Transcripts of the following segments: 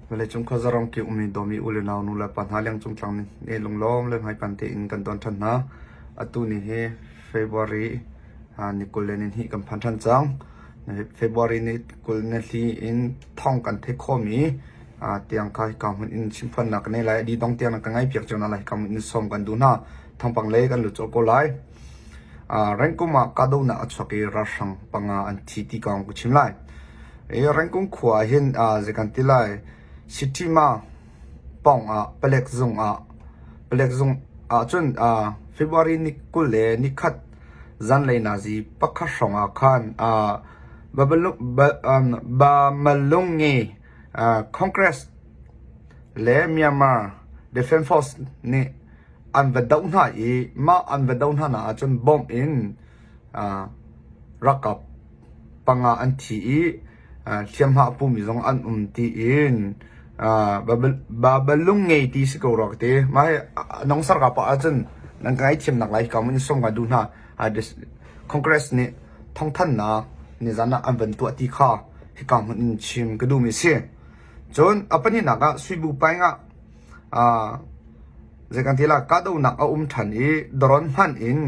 Vawleicung khuazaram ki ummi dawmi u le nau nu le pa hna lengcung tlang nih lunglawm le hmaipan tein kan don ṭhan hna. Atu ni hi February ni 20 le ni hnih kan phan ṭhan cang. February ni 20 ni hli in thong kan theih khawhmi tiang kha hika hmun in chimphuannak kan nei lai. A dih dong tiang nan ka ngaihpiak cio hna lai. Hika hmun in sawm kan duh hna. Thawngpang lei kan lut colh ko lai. Rengkum ah kahdohnak a chuak i ralhrang panga an thi ti kong ka chim lai. Rengkum khua ah hin zei kan ti lai Siṭhima pawng ah palek zung ah palek zung ahcun February ni 20 le nikhat zanlei nazi pakhat hrawng ah khan Bamalungi Congress le Myanmar Defense Force nih an va doh hna i mah an va doh hna nak ahcun bomb in ralkap panga an thi i hliamhma a pumi zong an um tiin Babalung ngei ti si ko rua ka ti. Mah hi nong sarka pah ahcun nan ka ngaihthiamnak lai hika in sawm ka duh hna. Congress nih thawngthanhnak nizan ah an van tuah ti kha hika hmun in chim ka duhmi si. Cun a pahnihnak ah Suibu Paing ah Zei kan ti lai, kahdohnak a um ṭhan i drone hman in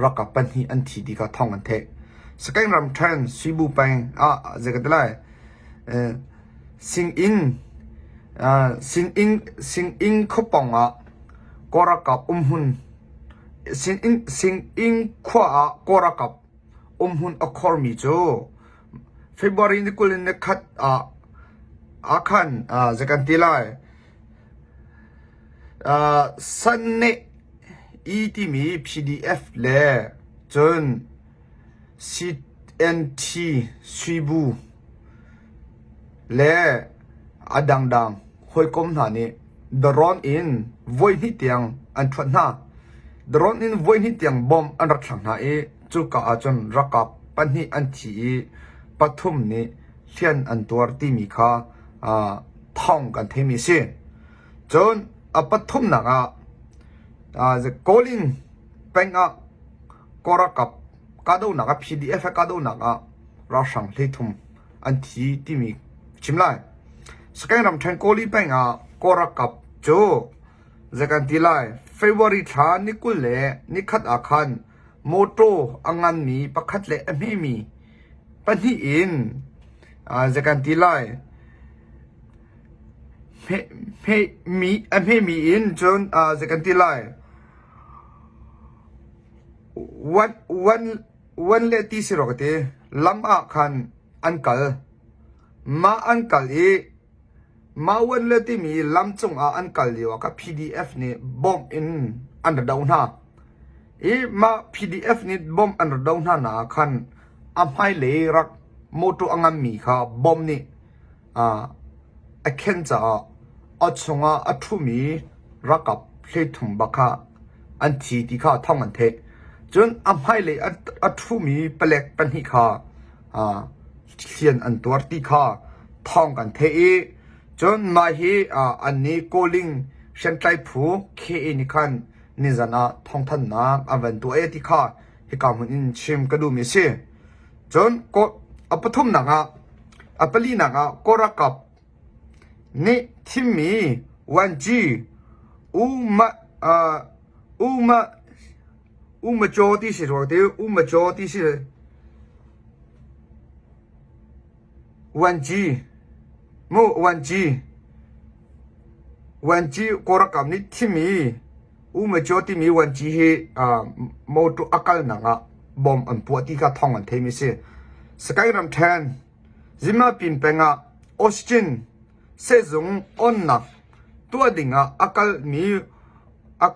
ralkap pahnih an thi ti kha thawng an theih. Sagaing ramṭhen Suibu peng ah zei kan ti lai, Singinn Singinn Singinn khuapawng ah Kawl ralkap umhmun Singinn Singinn khua ah Kawl ralkap umhmun a khormi cu February ni 20 in ni khat ah ah khan zei kan ti lai Sanneh i timi PDF le cun CNT Suibu le a dangdang hawikom hna nih drone in voihnih tiang an ṭhuat hna. Drone in voihnih tiang bomb an rak thlak hna i cuka ahcun ralkap pahnih an thi i pathum nih hlian an tuar timi kha thawng kan theimi a si. Cun a pathumnak ah Kawlin peng ah Kawl ralkap kahdohnak ah PDF he kahdohnak ah ralhrang hleithum an thi timi chim lai. Sagaing ramṭhen Kawli peng ah Kawl ralkap cu zei kan ti lai February thla ni 20 le nikhat ah khan mawṭaw a nganmi pakhat le a hmemi pahnih in zei kan ti lai hmemi a hmemi in cun zei kan ti lai wan wan wan le ti si rua ka ti lam ah khan an kal mah an kal i mah wan le timi lam cungah an kal lio ah kha PDF nih bomb in an ra doh hna. I mah PDF nih bomb an ra doh hna nak ah khan a hmailei rak motor a nganmi kha bomb nih a khen caah a chungah a ṭhumi ralkap hleithum bak kha an thi ti kha thawng an theih. Cun a hmailei a ṭhumi palek pahnih kha hlian an tuar ti kha thawng kan theih i cun mah hi an nih Kawling hriamtlai phu KA nih khan nizan ah thawngthanhnak an van tuah e ti kha hika hmun in chim ka duhmi a si. Cun a pathumnak ah a palinak ah Kawl ralkap nih thimmi Wanci U Ma U Ma U Ma Chaw ti si rua ti U Ma Chaw ti si Wanci mu Wanci Wanci Kawl ralkap nih thimmi U Ma Chaw timi Wanci hi motor a kalnak ah bomb an puah ti kha thawng an theimi a si. Sagaing ramṭhen Zimapin peng ah Austin sehzung onnak tuah ding ah a kalmi a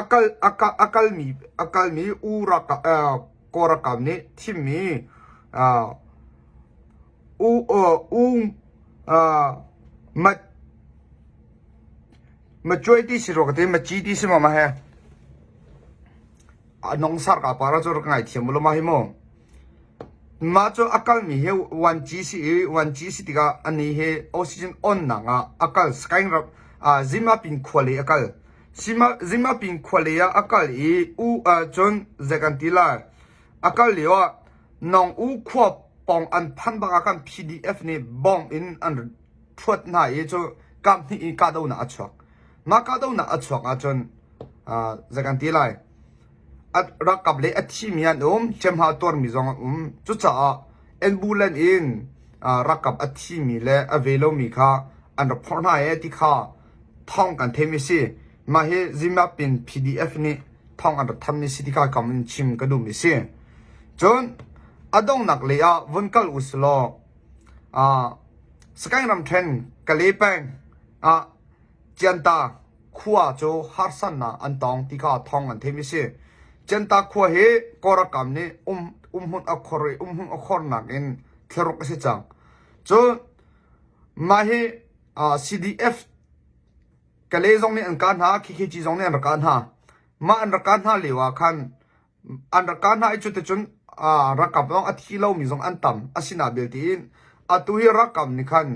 kal a kalmi a kalmi U ralkap Kawl ralkap nih thimmi U U Ma Macuai ti si rua ka ti maci ti si maw mah he a nong sar ka para cu rak ngaithiam u law mah hi mu mah cu a kalmi hi wanci si i wanci si tikah ani hi oxygen onnak ah a kal Sagaing ram Zimapin khua lei a kal Zimapin khua lei ah a kal i u cun zei kan ti lai a kal lio ah Nong U khua pawng an phan bak ah khan PDF nih bomb in an. ṭhuat hna i cu kaphnih i kahdohnak a chuak. Mah kahdohnak a chuak ahcun zei kan ti lai ralkap lei a thimi an um, hliamhma a tuarmi zong an um. Cucaah ambulance in ralkap a thimi le a ve lomi kha an rak phorh hna ee ti kha thawng kan theimi si. Mah hi Zimapin PDF nih thawng an rak thanmi si ti kha kam in chim ka duhmi si. Cun a donghnak lei ah vun kal u silaw Sagaing ramṭhen Kalay peng ah Cianta khua cu harsannak an tong ti kha thawng an theimi si. Cianta khua hi Kawlramkam nih um umhmun a khor i umhmun a khornak in thlaruk a si cang. Cun mah hi CDF Kalay zong nih an kah hna, KKG zong nih an rak kah hna. Mah an rak kah hna lio ah khan an rak kah hna i cuticun ralkap zong a thi lomi zong an tam. Asinain belte in atu hi ralkap nih khan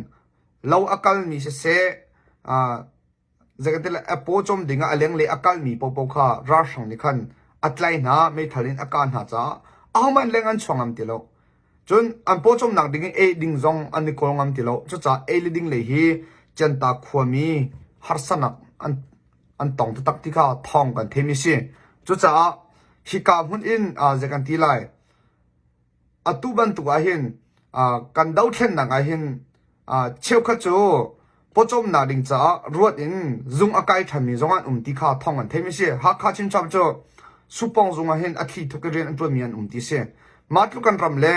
lo a kalmi siseh, zeikanti le a pawcawm ding ah a lenglei a kalmi paohpaoh kha ralhrang nih khan a tlai hna, meithal in a kah hna caah ahohmanh leng an chuak ngam ti lo. Cun an pawcawmnak ding in ei ding zong an i kawl ngam ti lo. Cucaah ei le ding lei hi Cianta khuami harsanak an an tong taktak ti kha thawng kan theimi si. Cucaah hika hmun in zei kan ti lai atu bantuk ahhin kan dothlennak ahhin cheukhat cu pawcawmnak ding caah ruat in zung a kai ṭhanmi zong an um ti kha thawng an theimi si. Hakha chinchap cu Supong zung ahhin a thli thuk i rian an ṭuanmi an um ti si. Mah tluk kan ram le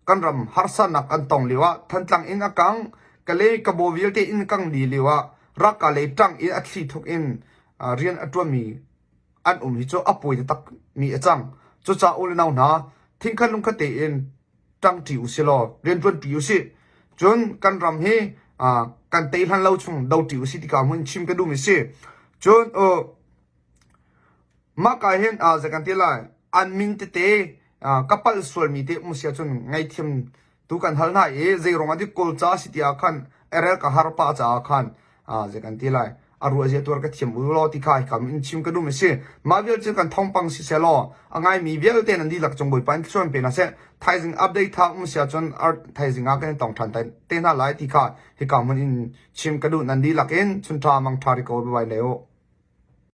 kan ram harsanak an tong lio ah Thantlang inn a kang, Kalay Kabaw vialte inn kang dih lio ah Raka lei ṭang in a thli thuk in rian a ṭuanmi an um hi cu a pawi taktak mi a cang. Cucaah u le nau hna, thingkhat lungkhat tein ṭangṭi u si law rianṭuanṭi u sih. Cun kan ram hi kan tei hlan lo chung doṭi u sih ti ka hmun chim ka duhmi si. Cun mah ka hin zei kan ti lai an min tete ka palh sualmi te um si ahcun ngaithiam tu kan hal hna i zeiruang ah dik Kawlca si ti ah khan erel ka har pah caah khan zei kan ti lai a ruah zia tuar ka thiam u law ti kha hikam in chim ka duh mi si mah vial cu kan thawngpang si seh law a ngaimi vialte nan dihlak cung Bawipa in thluachuah pe hna seh thaizing update tha um si ahcun thaizing ah kan i tong ṭhan te hna lai ti kha hika hmun in chim ka duh nan dihlak in chun ṭha mang ṭha ri ko bye bye le u.